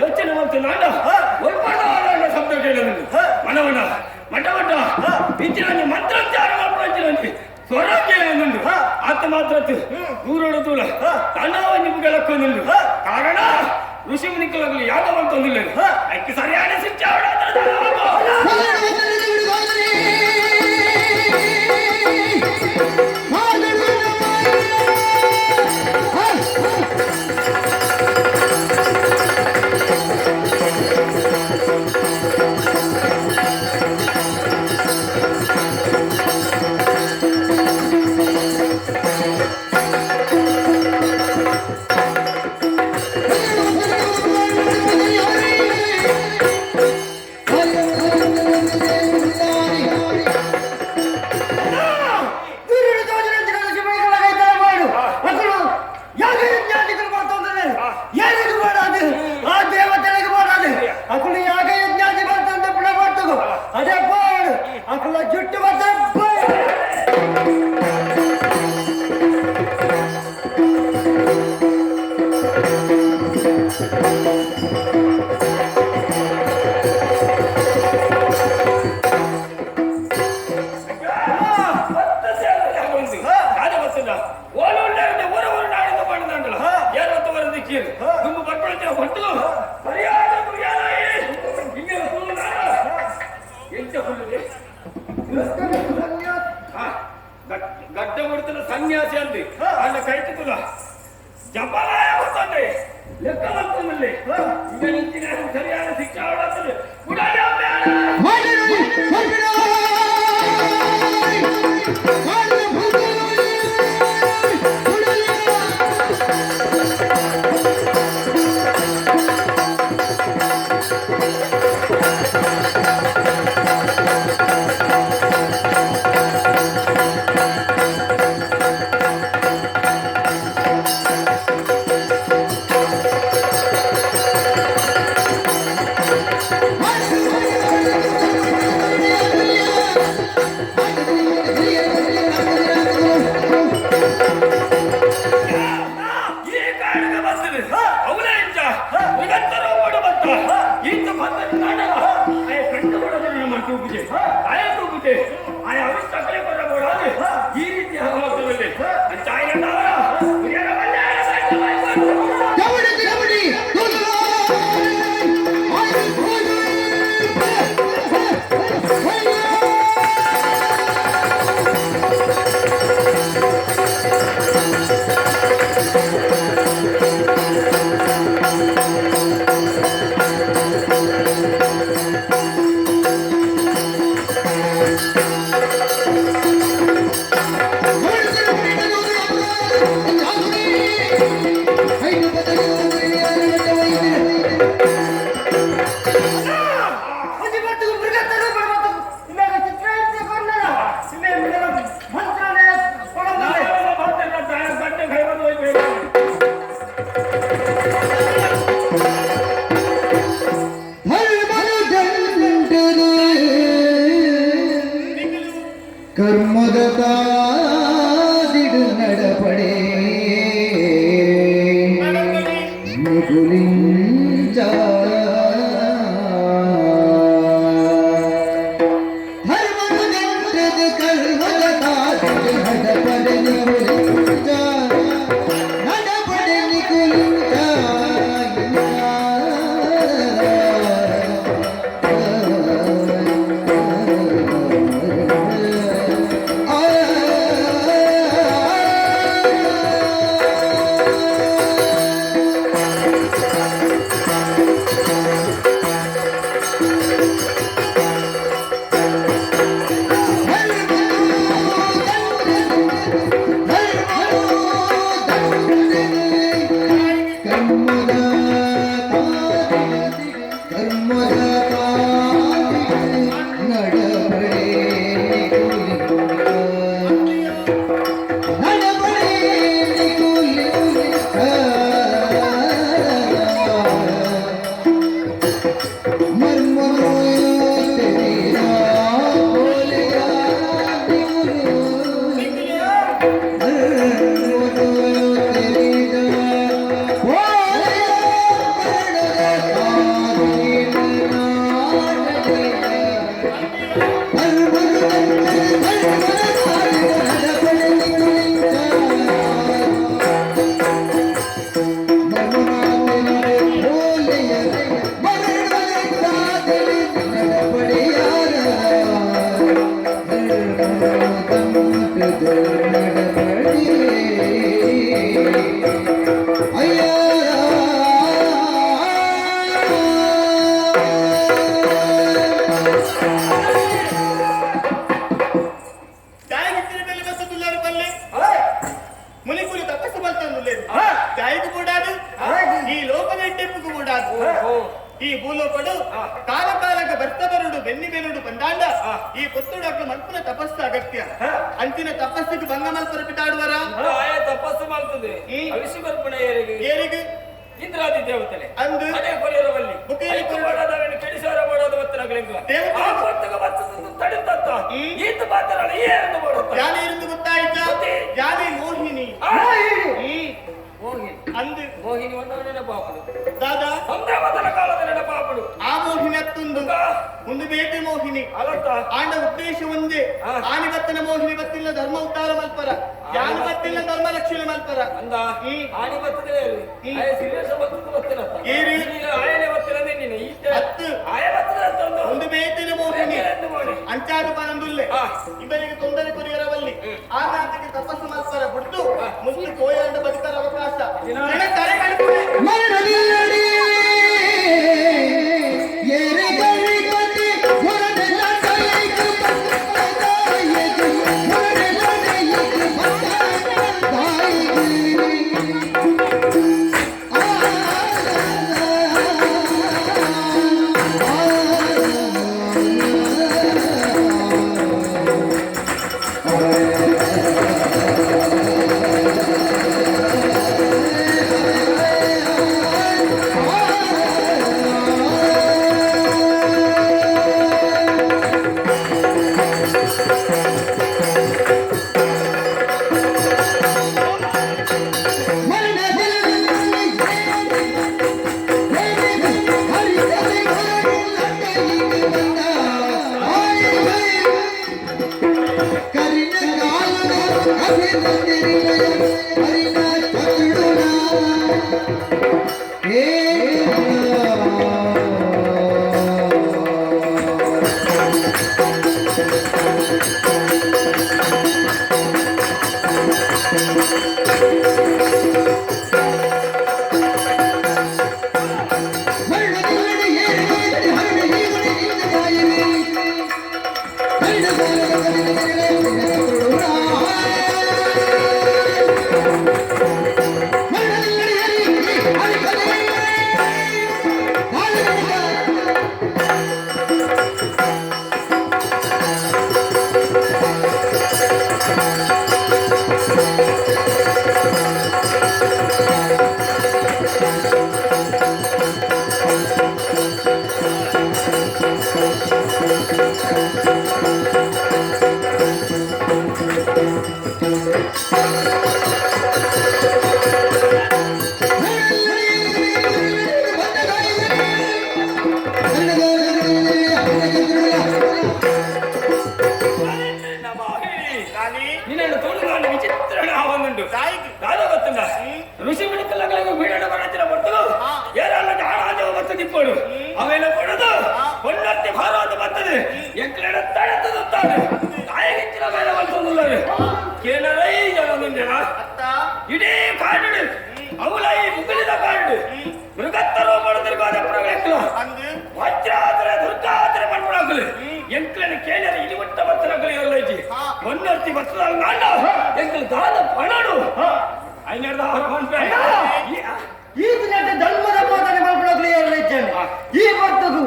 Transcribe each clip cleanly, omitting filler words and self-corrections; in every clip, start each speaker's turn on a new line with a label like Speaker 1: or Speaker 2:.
Speaker 1: ಯೋಚನೆ ಮಾಡ್ತೀನಿ. ಮನವನ ಮಠ ಮಠ ಇಂಚಿನ ಮಂತ್ರೋಚ್ಚಾರ ಮಾಡ್ಕೊಂಚಿನ ಸ್ವರಾಜ್ಯ ಉಂಡು ಆತ ಮಾತ್ರ ದೂರೋಡು ದೂರ ತಾಂಡವ ನಿಮ್ಗೆ ಕಾರಣ ಋಷಿ ಮುನಿಕಲಾಗಲಿ ಯಾಗ ಮಾಡ್ತೊಂದಿಲ್ಲ ಅದಕ್ಕೆ ಸರಿಯಾದ ಶಿಕ್ಷೆ. ಗಡ್ಡ ಕೊಡ್ತಾನೆ ಸನ್ಯಾಸಿ ಅಂದಿ ಅಲ್ಲ ಕೈತುಲ್ಲ ಜಪಲಾಯ ಗೊತ್ತಂದ್ರೆ ಲೆಕ್ಕ ಮಾಡ್ತಾನಲ್ಲಿ ಈಗ ನಿಂತಿನ ಸರಿಯಾದ ಶಿಕ್ಷೆ ಆಡತ್ತದೆ. ಈ ರೀತಿ
Speaker 2: ಕರ್ಮದ ತಾದಿಡು ನಡಪಡೆ ಮುಗುಲಿಂಚ. ಈ ಭೂಲೋಕಡು ಕಾಲ ಕಾಲಕ ಬರ್ತ ಬರುಡು ಬೆನ್ನಿ ಬೆನ್ನುಡು ಬಂದಾಂಡ ಈ ಪುತ್ತುಡಕ್ಕೆ ಮಲ್ಪನ ತಪಸ್ಸು ಅಗತ್ಯ. ಅಂತಿನ ತಪಸ್ಸಿಗೆ ಭಂಗ ಮಲ್ಪರ ಪಿಟಾಡುವರ
Speaker 1: ಆಯ ತಪಸ್ಸು ಮಾಡ್ತದೆ ಅವಿಷಿ ಬರ್ಪಣೆ ಏರಿಗೆ ಇಂದ್ರಾದಿ ದೇವತಲೆ
Speaker 2: ಅಂದು
Speaker 1: ಅದೇ ಕೊರಿಯರವಲ್ಲಿ ಕೆಡಿಸಾರ ಮಾಡೋದು ಬತ್ತನಗಳಿಂದ ತಡೆತತ್ತ ಈತ ಪಾತ್ರಗಳು ಏನು ಮಾಡುತ್ತ
Speaker 2: ಯಾನೆ ಇருந்து ಗೊತ್ತಾಯ್ತಾ? ಯಾನೆ ಮೋಹಿನಿ ಅಂದು
Speaker 1: ಮೋಹಿನಿ ಒಂದು ನೆನಪಾಪಡು
Speaker 2: ದಾದಾ
Speaker 1: ಸಂಭ್ರಮದ ಕಾಲದ ನೆನಪಾಪಡು.
Speaker 2: ಆ ಮೋಹಿನಿ ಅತ್ತೊಂದು ಒಂದು ಬೇಟೆ ಮೋಹಿನಿ
Speaker 1: ಅಲತ್ತ
Speaker 2: ಆಂಡ ಉದ್ದೇಶ ಒಂದೇ. ಆನೆ ಬತ್ತಿನ ಮೋಹಿನಿ ಬತ್ತಿಲ್ಲ ಧರ್ಮ ಉದ್ಧಾರ ಮಲ್ಪರ, ಯಾನು ಬತ್ತಿಲ್ಲ ಧರ್ಮ ರಕ್ಷಣೆ ಮಲ್ಪರ
Speaker 1: ಅಂದ ಆನೆ ಬತ್ತದೆ
Speaker 2: ಒಂದು ಬೇತಿನ ಮೋಹಿನಿ ಅಂಚಾಡು ಪನಂದುಲ್ಲೆ ಇವರಿಗೆ ತೊಂದರೆ ಕೊರಿಯರವಲ್ಲಿ ಆ ನಾಟಕ್ಕೆ ತಪಸ್ಸು ಮಲ್ಪರ ಬಿಟ್ಟು ಮುಸ್ಲಿ ಕೋಯಾಂಡ ಬದುಕರ ಅವಕಾಶ.
Speaker 1: ಋಷಿ ಬಿಡುಕಲ್ಲಗಳಿಗೆ ಬೀಡಣ ಬರತ್ತಿನ ಬರ್ತದು ಏರಲ್ಲ ಆರಾಜವ ಬರ್ತದೆ ಇಪ್ಪಡು ಅವೆಲ್ಲ ಕೊಡದು ಹೊನ್ನತ್ತಿ ಭಾರತ ಬರ್ತದೆ ಎಂಕ್ಲೆಡ ತಡೆತದುತ್ತಾರೆ ತಾಯಿಗಿಂಚಿನ ಮೇಲೆ ಬರ್ತದುಲ್ಲರೆ ಕೇಳರೈ ಜನದುಂಡೆನ ಇಡೀ ಕಾಡು ಅವಲೈ ಮುಗಿಲಿದ ಕಾಡು ಮೃಗತ್ತರು ಬಡದಿರ್ಗಾದ ಪ್ರಗಳೆಕ್ಲು ವಜ್ರಾದ್ರೆ ದುರ್ಗಾದ್ರೆ ಮಣ್ಮುಳಗಲು ಎಂಕ್ಲೆನ ಕೇಳರ ಇಲಿಮಟ್ಟ ಬರ್ತನಗಲು ಇರಲೈಜಿ ಹೊನ್ನತ್ತಿ ಬರ್ತದಲ್ಲ ನಾಡ ಎಂಕ್ಲು ದಾದ ಪಣಡು
Speaker 3: ಈ ದಿನದ ಧರ್ಮದ ಬೋಧನೆ ಮಾಡ್ಕೊಳಕ್ಲಿ ಇಚ್ಛೆ ಈ ಬರ್ತದು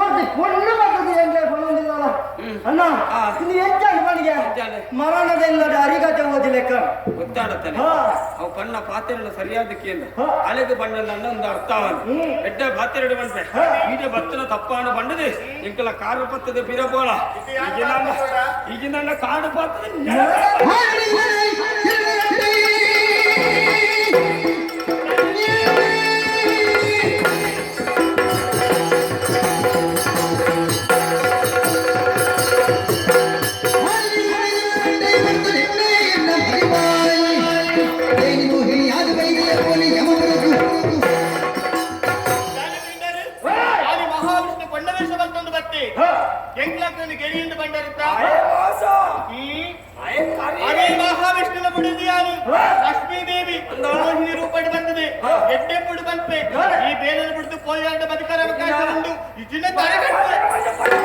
Speaker 3: ಒಂದು ಪೊಣ್ಣು ಬರ್ತದೆ ಎಂದ್ರೆ ಪಣ್ಣೊಂದಿಲ್ಲ ಅಣ್ಣ ಇನ್ನು ಹೆಚ್ಚಾಗಿ ಮನೆಗೆ ಮರಣದ ಇಲ್ಲದ ಅರಿಗತೆ ಓದಿ ಲೆಕ್ಕ
Speaker 1: ಗೊತ್ತಾಡುತ್ತಾನೆ ಅವು ಬಣ್ಣ ಪಾತ್ರೆಗಳು ಸರಿಯಾದ ಕೇಂದ್ರ ಅಲೆಗೆ ಬಣ್ಣ ಒಂದು ಅರ್ಥವನ್ನು ಎಡ್ಡ ಪಾತ್ರೆಡು ಬಂತೆ ಈಟ ಬತ್ತನ ತಪ್ಪಾನ ಬಂಡದೆ ಇಂಕಲ ಕಾರು ಪತ್ತದ ಬಿರಬೋಳ ಈಗಿನ ಕಾಡು ಪಾತ್ರದ
Speaker 2: ಎಡ್ಡೆ ಪುಡು ಬಂತೆ ಈ ಬೇಲನ್ನು ಬಿಡ್ದು ಪೋಯಾಟ ಬದುಕರ ಅವಕಾಶ ಉಂಟು. ಇಜಿನ ತಡೆಗಟ್ಟೆ.